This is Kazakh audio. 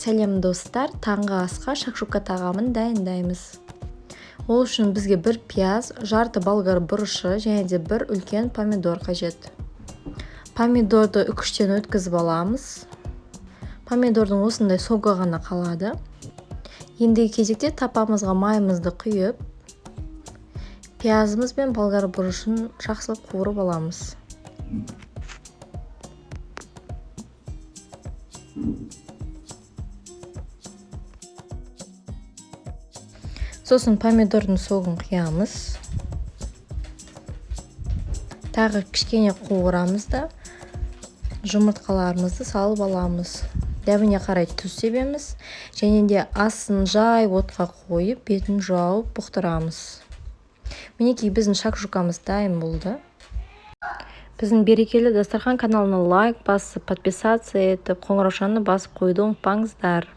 Сәлем, достар! Таңғы асқа шакшука тағамын дайындаймыз. Ол үшін бізге бір пияз, жарты болгар бұрышы және де бір үлкен помидор қажет. Помидорды үкіштен өткізіп аламыз. Помидордың осындай согы ғана қалады. Ендігі кезекте тапамызға майымызды құйып, пиязымыз бен болгар бұрышын жақсылап қуырып аламыз. Сосын помидордың согын құямыз. Тағы кішкене қуырамыз да, жұмыртқаларымызды салып аламыз. Дәміне қарай тұз себеміз және де астын жай отқа қойып, бетін жауып бұқтырамыз. Мінекей, біздің шакшукамыз дайын болды. Біздің Берекелі дастархан каналына лайк басып, подписаться етіп, қоңыраушаны басып қоюды ұмытпаңыздар.